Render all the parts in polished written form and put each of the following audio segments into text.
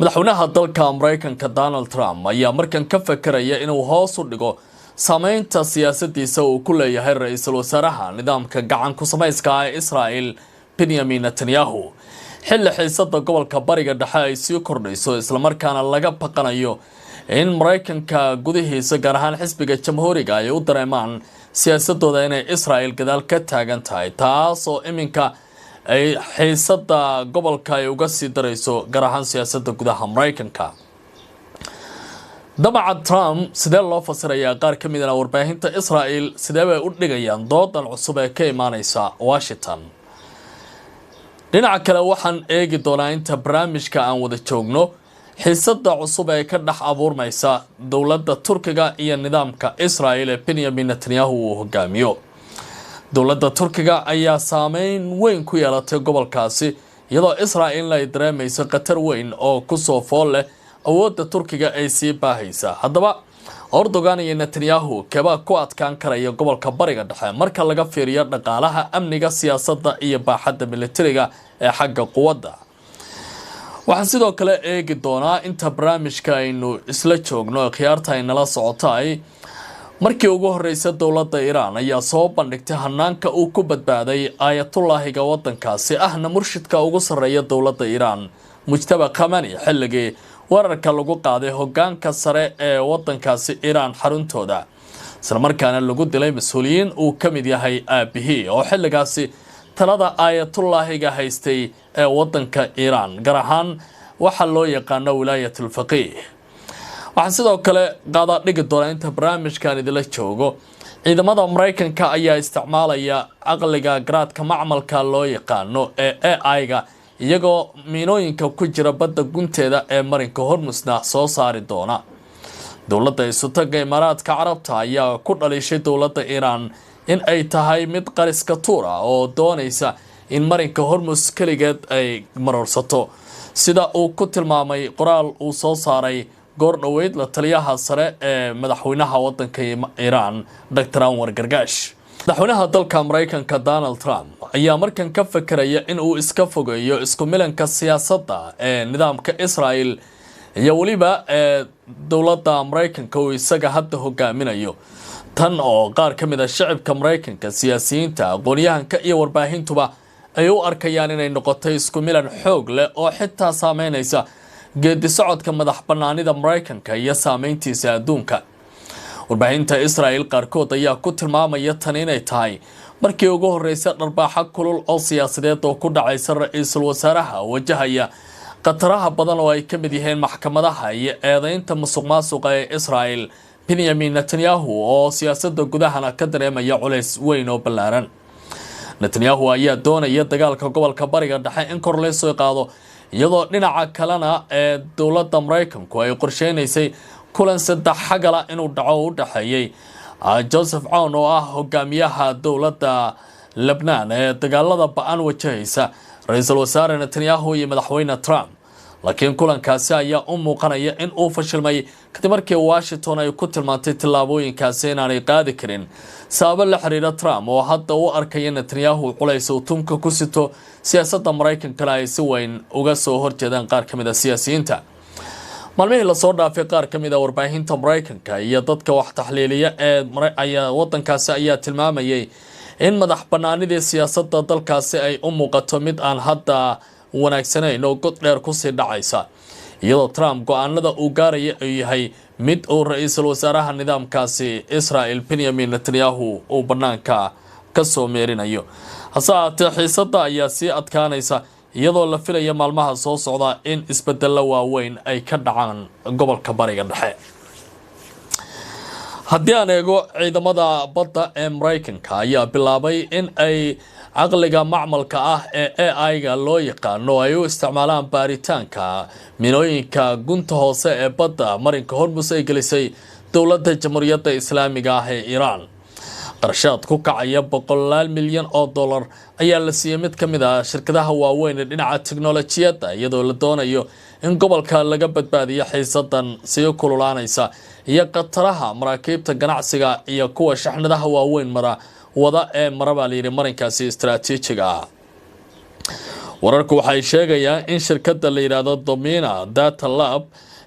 Madaxweynaha dalka Maraykanka Donald Trump ayaa markan ka fakeraya inuu hoos u dhigo saameynta siyaasadiisa uu ku leeyahay ra-iisul wasaaraha nidaamka gacan ku samayska ah ee Israel Benyamin Netanyahu, xilli xiisada gobolka Bariga Dhexe ay sii kordhayso, islamarkaana laga baqanayo in Maraykanka gudihiisa, gaar ahaan xisbiga Jamhuuriga, ay u dareemaan siyaasadooda inay Israel gadaal ka taagan tahay, taasoo iminka ay xiisada gobolka ay uga sii darayso, gaar ahaan siyaasada gudaha Maraykanka. Damaca Trump sidee loo fasirayaa? Qaar ka midana warbaahinta Israel sidee bay u dhigayaan doodan cusub ee ka imaaneysa Washington? Dhinaca kale, waxaan eegi doonaa inta barnaamijka aan wada joogno xiisada cusub ee ka dhex abuurmaysa dowladda Turkiga iyo nidaamka Israel ee Benyamin Netanyahu uu hogaamiyo. Dowladda Turkiga ayaa saameyn weyn ku yeelatay gobolkaasi, iyadoo Israel ay dareemayso khatar weyn oo kusoo fool leh awoodda Turkiga ay sii baahaysa. Haddaba, Erdogan iyo Netanyahu kebaa ku adkaan karaya gobolka Bariga Dhexe marka laga fiiriyo dhaqaalaha, amniga, siyaasadda iyo baaxadda militariga ee xagga quwadda? Waxaan sidoo kale eegi doonaa inta barnaamijka aynu isla joogno, khiyaarta ay nala socotay, markii ugu horeysa dowladda Iiraan ayaa soo bandhigtay hanaanka uu ku badbaaday aayatullaahiga wadankaasi, ahna murshidka ugu sarreeya dowladda Iiraan, Mujtaba Khamani, xilligii weerarka lagu qaaday hogaanka sare ee wadankaasi Iiraan xaruntooda, islamarkaana lagu dilay mas-uuliyiin uu ka mid yahay aabihii oo xilligaasi talada aayatullaahiga haystay ee wadanka Iiraan, gaar ahaan waxaa loo yaqaano Wilaayatulfaqiih. Waxaan sidoo kale qaadaa dhigi doonaa inta barnaamijkan idila joogo ciidamada Maraykanka ayaa isticmaalaya caqliga garaadka macmalka loo yaqaano ee AI-ga, iyagoo miinooyinka ku jira badda gunteeda ee marinka Hormusna soo saari doona. Dowladda Isutaga Imaaraadka Carabta ayaa ku dhaliishay dowladda Iiraan in ay tahay mid qariska tuur ah oo doonaysa in marinka Hormus keligeed ay maroorsato, sida uu ku tilmaamay qoraal uu soo saaray goor dhoweyd la taliyaha sare ee madaxweynaha wadanka Iiraan, Dr Anwar Gargaash. Madaxweynaha dalka Maraykanka Donald Trump ayaa markan ka fekeraya in uu iska fogeeyo isku milanka siyaasadda ee nidaamka Israel iyo weliba ee dowladda Maraykanka uu isaga hadda hogaaminayo, tan oo qaar ka mid a shacibka Maraykanka, siyaasiyiinta, aqoon-yahanka iyo warbaahintuba ay u arkayaan inay noqotay isku milan xoog leh oo xitaa saameynaysa geedi socodka madax banaanida Maraykanka iyo saameyntiisa adduunka. Warbaahinta Israel qaarkood ayaa ku tilmaamaya tan inay tahay markii ugu horeysa dharbaaxo kulul oo siyaasadeed oo ku dhacaysa ra-iisul wasaaraha wajahaya khataraha badan oo ay ka mid yihiin maxkamadaha iyo eedeynta musuq maasuqa ee Israel Benyamin Netanyahu, oo siyaasada gudahana ka dareemaya culays weyn oo ballaaran. Netanyahu ayaa doonaya dagaalka gobolka Bariga Dhexe in kor leysoo qaado, iyadoo dhinaca kalena ee dowladda Maraykanku ay qorsheynaysay kulan saddex xagala inuu dhaco u dhexeeyey Joseph Cown oo ah hogaamiyaha dowladda Lebnaan ee dagaalada ba-an wajahaysa, ra-iisul wasaare Netanyahu iyo madaxweyne Trump. Laakiin kulankaasi ayaa u muuqanaya in uu fashilmay kadib markii Washington ay ku tilmaantay tillaabooyinkaasi inaanay qaadi karin, sababo la xiriira Trump oo hadda u arkaya Netanyahu culays uu tunka ku sito, siyaasadda Maraykankana ay si weyn uga soo horjeedaan qaar ka mid a siyaasiyiinta. Maalmihii lasoo dhaafay, qaar ka mid a warbaahinta Maraykanka iyo dadka wax taxliiliya ee ayaa wadankaasi ayaa tilmaamayay in madax banaanidii siyaasadda dalkaasi ay u muuqato mid aan hadda wanaagsanayn oo god dheer kusii dhacaysa, iyadoo Trump go-aanada uu gaaraya uu yahay mid uu ra-iisul wasaaraha nidaamkaasi Israel Benyamin Netanyahu uu banaanka kasoo meerinayo. Hase ahaatee, xiisadda ayaa sii adkaanaysa, iyadoo la filaya maalmaha soo socda in isbedello waaweyn ay ka dhacaan gobolka Bariga Dhexe. Haddii aan eego, ciidamada badda ee Maraykanka ayaa bilaabay in ay caqliga macmalka ah ee AI-ga loo yaqaano ay u isticmaalaan baaritaanka minooyinka gunta hoose ee badda marinka Hormus ay gelisay dowladda Jamhuuriyadda Islaamiga ah ee Iiraan. Qarashaad ku kacaya boqolaal milyan oo dollar ayaa la siiyey mid ka mid ah shirkadaha waaweyn ee dhinaca tiknolojiyadda, iyadoo la doonayo in gobolka laga badbaadiyo xiisadan sii kululaanaysa iyo khataraha maraakiibta ganacsiga iyo kuwa shaxnadaha waaweyn mara wada ee mara, baa layidhi, marinkaasi istaraatiijiga ah. Wararku waxay sheegayaan in shirkadda la yidhaahdo Domina Data Lab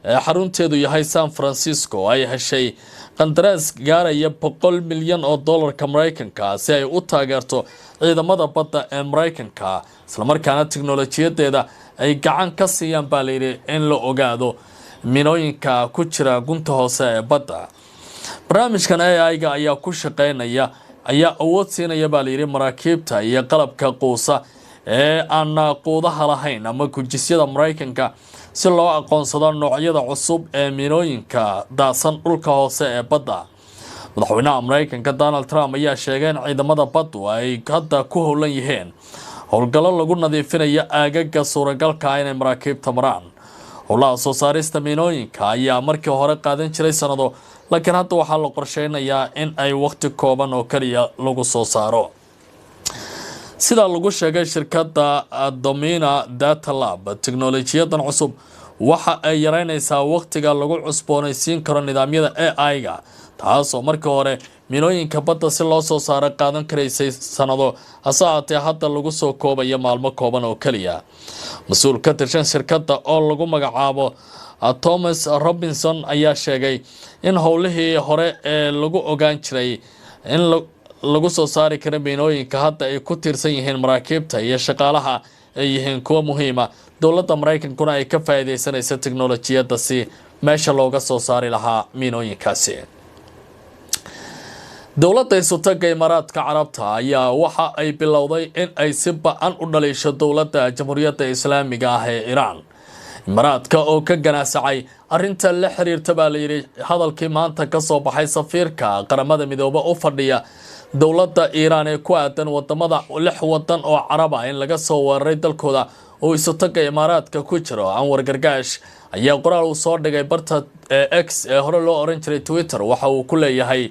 ee xarunteedu yahay San Francisco ay heshay qandaraas gaaraya 100 milyan oo dollarka Maraykanka si ay u taageerto ciidamada badda ee Maraykanka, islamarkaana tiknolojiyadeeda ay gacan ka siiyaan, baa layidhi, in la ogaado minooyinka ku jira gunta hoose ee badda. Barnaamijkan AI-ga ayaa ku shaqeynaya ayaa awood siinaya, baa layidhi, maraakiibta iyo qalabka quusa ee aan quudaha lahayn ama gujisyada Maraykanka si loo aqoonsado noocyada cusub ee minooyinka daadsan dhulka hoose ee badda. Madaxweynaha Maraykanka Donald Trump ayaa sheegay in ciidamada baddu ay hadda ku howlan yihiin howlgallo lagu nadiifinayo aagaga suuragalka ah inay maraakiibta maraan. Howlaha soo saarista miinooyinka ayaa markii hore qaadan jiray sanado, laakiin hadda waxaa la qorsheynayaa in ay waqti kooban oo kaliya lagu soo saaro. Sidaa lagu sheegay shirkadda Domina Data Lab, teknolojiyadan cusub waxa ay yareyneysaa waqtiga lagu cusboonaysiin karo nidaamyada AI-ga, taasoo markii hore minooyinka badda si loo soo saaro qaadan karaysay sanado, hase haatee hadda lagu soo koobayo maalmo kooban oo keliya. Mas-uul ka tirsan shirkadda oo lagu magacaabo Thomas Robinson ayaa sheegay in howlihii hore ee lagu ogaan jiray in lagu soo saari kara miinooyinka hadda ay ku tiirsan yihiin maraakiibta iyo shaqaalaha ay yihiin kuwo muhiima, dowladda Maraykankuna ay ka faa'iideysanaysa teknolojiyadda si meesha looga soo saari lahaa miinooyinkaasi. Dowladda Isutaga Imaaraadka Carabta ayaa waxa ay bilowday in ay si ba-an u dhaliisho dowladda Jamhuuriyadda Islaamiga ah ee Iiraan. Imaaraadka oo ka ganacsacay arrinta la xiriirta, baa layidhi, hadalkii maanta kasoo baxay safiirka Qaramada Midoobe u fadhiya dowladda Iiraan ee ku aadan wadamada lix wadan oo Carab ah in laga soo weeraray dalkooda oo Isutaga Imaaraadka ku jiro. Anwar Gargaash ayaa qoraal uu soo dhigay barta X ee hore loo oran jiray Twitter waxa uu ku leeyahay: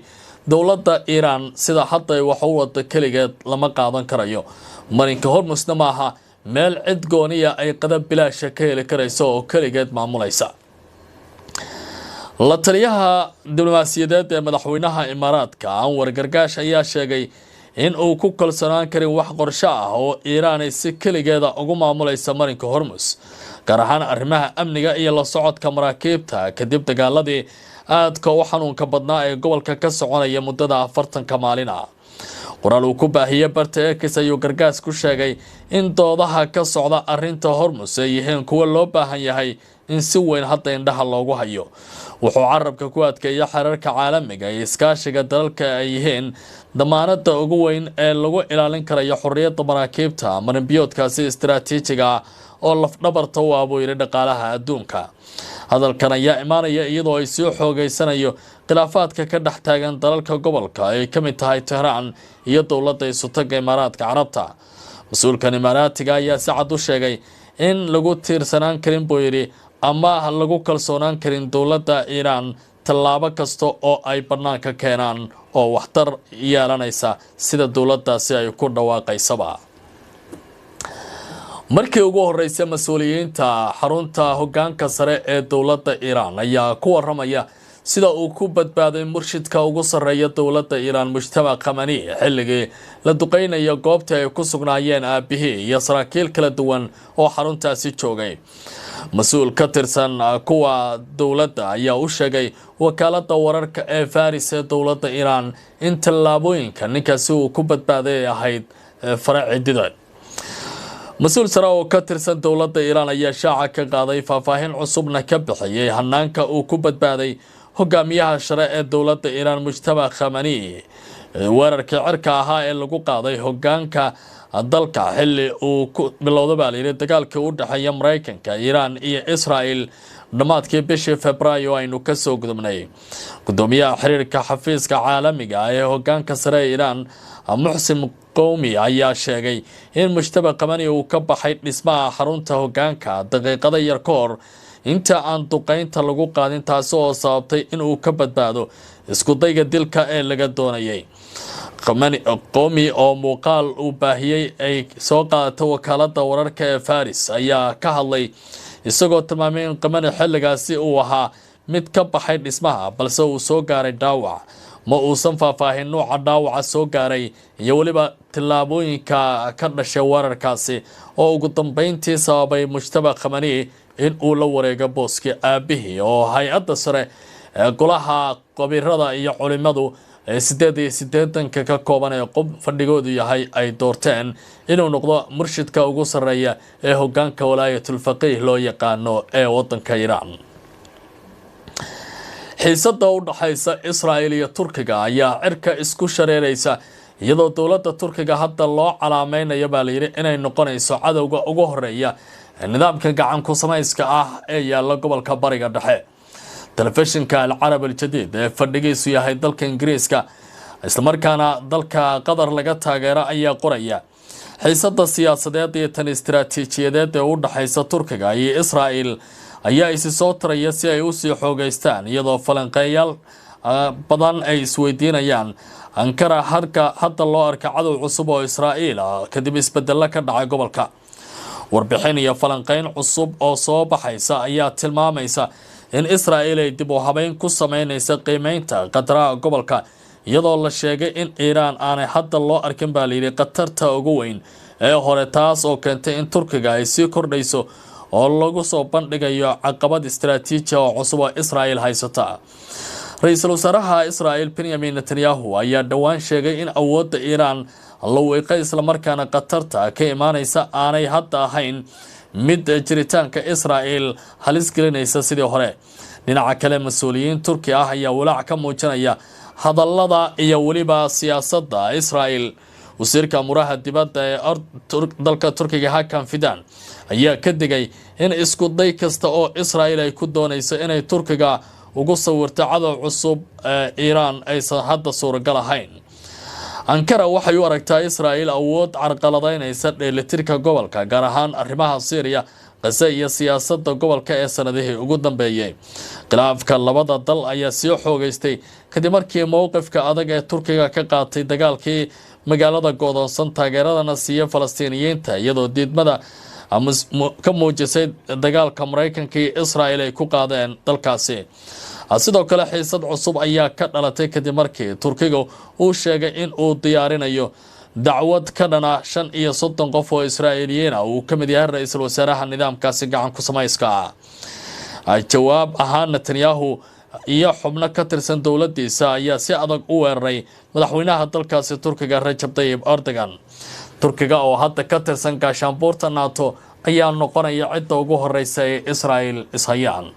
"Dowladda Iiraan sida hadda wax u wada keligeed lama qaadan karayo. Marinka Hormusna maaha meel cid gooniya ay qadab bilaasha ka heli karayso oo keligeed maamulaysa." La taliyaha diblomaasiyadeed ee madaxweynaha Imaaraadka, Anwar Gargaash, ayaa sheegay in uu ku kalsoonaan karin wax qorsho ah oo Iiraan ay si keligeeda ugu maamulaysa marinka Hormus, gaar ahaan arrimaha amniga iyo la socodka maraakiibta, kadib dagaaladii aadka u xanuunka badnaa ee gobolka ka soconaya muddada 40-ka maalin ah. Qoraal uu ku baahiyey barta X ayuu Gargaas ku sheegay in doodaha ka socda arrinta Hormus ay yihiin kuwo loo baahan yahay in si weyn hadda indhaha loogu hayo. Wuxuu carabka ku adkeeyay xeerarka caalamiga iyo iskaashiga dalalka ay yihiin damaanada ugu weyn ee lagu ilaalin karayo xorriyadda maraakiibta marinbiyoodkaasi istaraatiijiga ah oo lafdhabarta u ah, buu yidhi, dhaqaalaha adduunka. Hadalkan ayaa imaanaya iyadoo ay sii xoogeysanayo khilaafaadka ka dhex taagan dalalka gobolka ay ka mid tahay Tehraan iyo dowladda Isutaga Imaaraadka Carabta. Mas-uulkan Imaaraatiga ayaa si cad u sheegay in lagu tiirsanaan karin, buu yidhi, ama lagu kalsoonaan karin dowladda Iiraan tallaabo kasta oo ay bannaanka keenaan oo waxtar yeelanaysa sida dowladdaasi ay ku dhawaaqaysaba. Markii ugu horeysay, mas-uuliyiinta xarunta hoggaanka sare ee dowladda Iiraan ayaa ku waramaya sida uu ku badbaaday murshidka ugu sarreeya dowladda Iiraan, Mujtaba Khamani, xilligii la duqeynaya goobtii ay ku sugnaayeen aabihii iyo saraakiil kala duwan oo xaruntaasi joogay. Mas-uul ka tirsan kuwa dowladda ayaa u sheegay wakaalada wararka ee Faris ee dowladda Iiraan in tallaabooyinka ninkaasi uu ku badbaaday ay ahayd fara cidida. Mas-uul sare oo ka tirsan dowladda Iiraan ayaa shaaca ka qaaday, faahfaahin cusubna ka bixiyey hanaanka uu ku badbaaday hogaamiyaha sare ee dowladda Iiraan, Mujtaba Khamani, weerarkii cirka ahaa ee lagu qaaday hogaanka dalka xilli uu ku bilowda, baa layidhi, dagaalkii u dhexeeya Maraykanka, Iiraan iyo Israel dhammaadkii bishii Februaayo aynu kasoo gudubnay. Gudoomiyaha xiriirka xafiiska caalamiga ah ee hogaanka sare ee Iiraan, Muxsin Qowmi, ayaa sheegay in Mujtaba Khamani uu ka baxay dhismaha xarunta hogaanka daqiiqada yar ka hor inta aan duqeynta lagu qaadin, taasi oo sababtay in uu ka badbaado isku dayga dilka ee laga doonayay. Qomi oo muuqaal uu baahiyey ay soo qaadatay wakaalada wararka ee Faris ayaa ka hadlay, isagoo tilmaamay in Khamani xilligaasi uu ahaa mid ka baxay dhismaha, balse uu soo gaaray dhaawac. Ma uusan faahfaahin nuuca dhaawaca soo gaaray iyo weliba tillaabooyinka ka dhashay weerarkaasi oo ugu dambeyntii sababay Mujtaba Khamani in uu la wareego booskii aabihii, oo hay-adda sare ee golaha qabiirada iyo culimadu ee 88-ka ka kooban ee Qob fadhigoodu yahay ay doorteen inuu noqdo murshidka ugu sarreeya ee hogaanka Walaayatul Faqiih loo yaqaano ee wadanka Iiraan. Xiisada u dhaxaysa Israel iyo Turkiga ayaa cirka isku shareeraysa, iyadoo dowladda Turkiga hadda loo calaameynayo baa layidhi inay noqonayso cadowga ugu horeeya nidaamka gacan ku samayska ah ee yaala gobolka Bariga Dhexe. Telefishinka Alcarab Aljadiid ee fadhigiisu yahay dalka Ingiriiska, islamarkaana dalka Qatar laga taageero, ayaa qoraya xiisada siyaasadeed iyo tan istaraatiijiyadeed ee u dhexaysa Turkiga iyo Israel ayaa isi soo taraya si ay usii xoogeystaan, iyadoo falanqeeyaal badan ay isweydiinayaan Ankara harka hadda loo arka cadow cusub oo Israa'iil ah kadib isbedelo ka dhacay gobolka. Warbixin iyo falanqeyn cusub oo soo baxaysa ayaa tilmaamaysa in Israa'iil ay dib u habeyn ku sameynaysa qiimeynta khataraha gobolka, iyadoo la sheegay in Iiraan aanay hadda loo arkin baa layidhi khatarta ugu weyn ee hore, taas oo keentay in Turkiga ay sii kordhayso oo lagu soo bandhigayo caqabad istaraatiiji oo cusub oo Israa'iil haysata. Ra-iisul wasaaraha Israa'iil Benyamin Netanyahu ayaa dhowaan sheegay in awoodda Iiraan la wiiqay, islamarkaana khatarta ka imaanaysa aanay hadda ahayn mid jiritaanka Israa'iil halis gelinaysa sidii hore. Dhinaca kale, mas-uuliyiin Turki ah ayaa walaac ka muujinaya hadallada iyo weliba siyaasadda Israa'iil. Wasiirka amuraha dibadda ee dalka Turkiga Hakan Fidan ayaa ka digay in isku day kasta oo Israa'iil ay ku doonayso inay Turkiga ugu sawirto cadow cusub ee Iiraan aysan hadda suuragal ahayn. Ankara waxay u aragtaa Israa'iil awood carqaladaynaysa dheelitirka gobolka, gaar ahaan arrimaha Syriya, Qase iyo siyaasadda gobolka ee sanadihii ugu dambeeyey. Khilaafka labada dal ayaa sii xoogeystay kadib markii mowqifka adag ee Turkiga ka qaatay dagaalkii magaalada go'doonsan, taageeradana siiya Falastiiniyiinta, iyadoo diidmada ka muujisay dagaalka Maraykanka iyo Israel ay ku qaadeen dalkaasi. Sidoo kale, xiisad cusub ayaa ka dhalatay kadib markii Turkiga uu sheegay in uu diyaarinayo dacwad ka dhana 35 qof oo Israa'iiliyiin ah, uu ka mid yahay ra-iisul wasaaraha nidaamkaasi gacan ku samayska ah. Jawaab ahaan, Netanyahu iyo xubno ka tirsan dowladiisa ayaa si adag u weeraray madaxweynaha dalkaasi Turkiga Rajab Tayib Erdogan. Turkiga oo hadda ka tirsan gaashaanbuurta NATO ayaa noqonaya cidda ugu horeysa ee Israel ishayaan.